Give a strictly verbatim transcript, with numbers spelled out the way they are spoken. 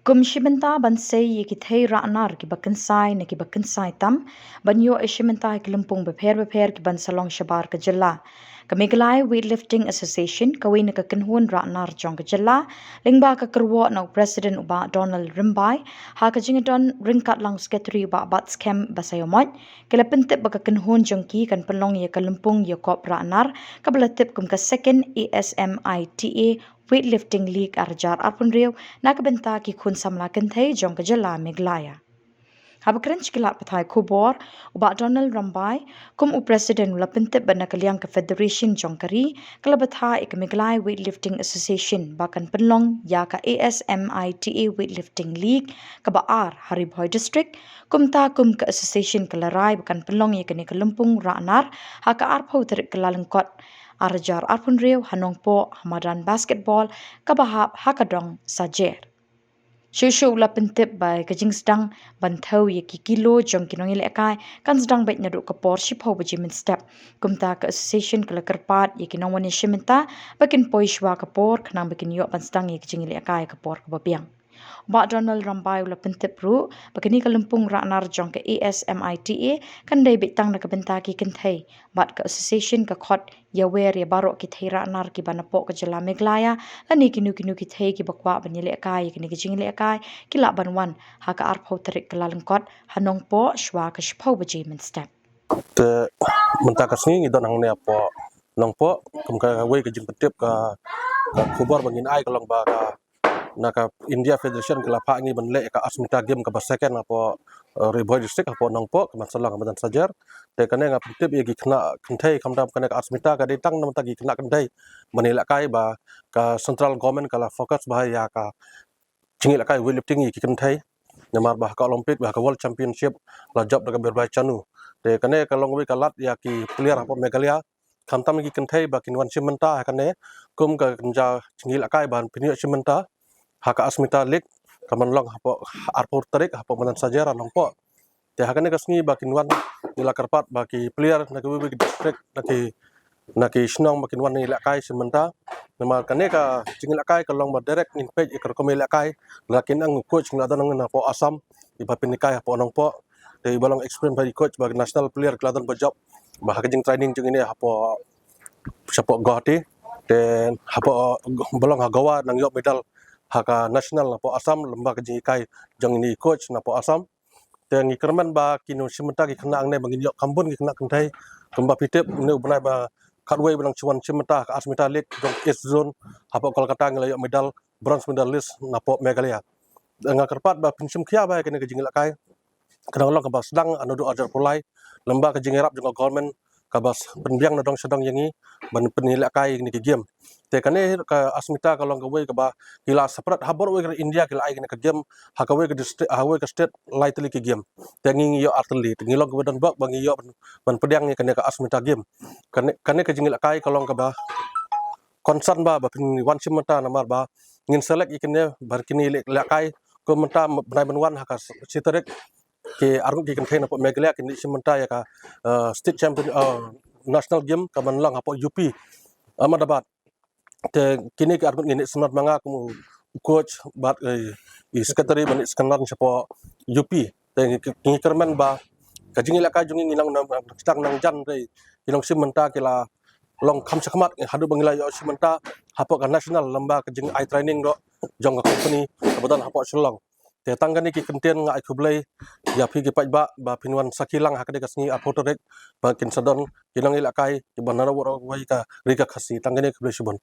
Kum shi bynta ban sei ïa ki thei rah nar kiba kynsai na kiba kynsai tam, ban ïoh ïa shi bynta ha ki lympung bapher bapher kiban sa long shabar ka jylla, ka Meghalaya Weightlifting Association, kawei na ka kynhun rah nar jong ka jylla, lyngba ka kyrwoh na u President u Bah Donald Rymbai, ha ka jingdon ryngkat lang u Secretary u Bah Batskhem Basaiawmoit, ki la pyntip ba ka kynhun jong ki kan pynlong ïa ka lympung ïakop rah nar, kaba la tip kum ka Second A S M I T A Weightlifting League ar hajar arphew hynriew, na ka bynta ki khun samla kynthei jong ka jylla Meghalaya. Haba kren sha ki lad pathai khubor, u Bah Donald Rymbai, kum u President, u la pyntip ba na ka liang ka Federation jong ka ri, ka la bthah ïa ka Meghalaya Weightlifting Association ba kan pynlong ïa ka A S M I T A Weightlifting League kaba ar ha Ri Bhoi District, kumta kum ka association ka la rai ba kan pynlong ïa kane ka lympung rah nar ha ka arphew tarik Kyllalyngkot ar hajar arphew hynriew ha Nongpoh, ha madan basketball kaba hap ha ka dong Sajer. Shuh shuh u la pyntip ba ka jingsdang ban thew ïa ki kilo jong ki nongïalehkai kan sdang beit naduh ka por shiphew baje mynstep. Kumta ka association ka la kyrpad ïa ki nongwan ïashim bynta ba kin poi shuwa ka por khnang ba kin ïoh ban sdang ïa ka jingïalehkai ka por kaba biang. U Bah Donald Rymbai u la pyntip ruh ba kane ka lympung rah nar jong ka A S M I T A kan dei beit tang na ka bynta ki kynthei, bad ka association ka khot ïawer ïa baroh ki thei rah nar kiba napoh ka jylla Meghalaya, lane kino kino ki thei kiba kwah ban ïalehkai ïa kane ka jingïalehkai, ki lah ban wan ha ka arphew tarik Kyllalyngkot ha Nongpoh shuwa ka shiphew baje mynstep. Te mynta ka sngi ngi don hangne hapoh Nongpoh kum kawei ka jingpyntip, ka, ka khubor ba ngin ai ka long ba ka, na ka India Federation ka la phah ngi ban leh ka Asmita Game kaba second hapoh, eh, Ri Bhoi District, hapoh Nongpoh, ka ban sa long ha madan Sajer. Te kane nga pyntip ïa ki khynnah kynthei, khamtam kane ka Asmita ka dei tang na bynta ki khynnah kynthei ban ïalehkai, ba ka central government ka la focus bha ïa ka jingïalehkai weightlifting ïa ki kynthei. Namar ba ha ka Olympic, ba ha ka World Championship la jop da ka Mirbai Chanu. Te kane ka long kawei ka lad ïa ki player hapoh Meghalaya, khamtam ki kynthei ba kin wan shim bynta ha kane, kum ka kynja jingïalehkai ba phin ïoh shim bynta ha ka Asmita League, ka ban long hapoh arphew tarik hapoh madan Sajer ha Nongpoh. Te ha kane ka sngi ba kin wan, ngi la kyrpad ba ki player na kiwei kiwei ki district, na ki, na ki shnong ba kin wan ïalehkai shim bynta. Namar kane ka jingïalehkai ka long ba direct ngin peit ïa ka rukom ïalehkai, la kin ong u coach ngi la don hangne hapoh Assam, iba pynïalehkai hapoh Nongpoh. Te iba long experience bha i coach, ba national player ki la don ba jop, ba ha ka jingtraining jong ine hapoh, shapoh Guwahati. Te hapoh, ba long ha Goa nang ïoh medal ha ka national hapoh Assam, lem bad ka jinghikai jong ine i coach napoh Assam. Te ngi kyrmen ba kin ïoh shim bynta ki khynnah hangne ba ngin ïoh kham bun ki khynnah kynthei. Kumba phi tip, une u bnai ba khatwei ba nang shu wan shim bynta ha ka Asmita League jong East Zone hapoh Kolkata ngi la ïoh medal, bronze medalist napoh Meghalaya. Nga kyrpad ba phin shim khia bha ïa kane ka jingïalehkai, ka nang long kaba sdang naduh arhajar arphew lai, lem bad ka jingïarap jong ka government kaba pynbiang na dong sha dong ïa ngi ban pynïalehkai ïa kine ki game. Te kane ka Asmita ka long kawei kaba ki la separate ha baroh kawei ka India, ki la ai kane ka game ha kawei ka district, ha kawei ka state lai tylli ki game. Te ngi ngi ïoh ar tylli, te ngi long kawei donbok ba ngi ïoh ban, ban pdiang ïa kane ka Asmita Game. Kane, kane ka jingïalehkai ka long kaba concern bha ba phin wan shim bynta, namar ba ngin select ïa kine ba kine ïalehkai, kum mynta bnai ban wan ha ka shi tarik, ki arngut ki kynthei napoh Meghalaya kin ïa shim bynta ïa ka, eh, state champion, eh, national game ka ban long hapoh U P, Ahmedabad. Te kine ki arngut ngin ïa sngewbha ma nga kum u coach bad, eh, i secretary ban ïa sngewbha shapoh U P. Te ngi, ngi kyrmen ba ka jingïalehkai jong ngi ngi nang, nang, nang, nang jan te ki nongshim bynta ki la long kham shakhmat haduh ba ngi la ïoh shim bynta hapoh ka national lem bad ka jingai training ruh jong ka company kaba don hapoh Shillong. Te tang kane ki kyntien, nga ai khublei ïa phi ki paidbah ba phin wan sakhi lang ha kane ka sngi arphew tarik ba kin sa don ki nongïalehkai kiba na baroh kawei ka ri ka Khasi. Tang kane, khublei shibun.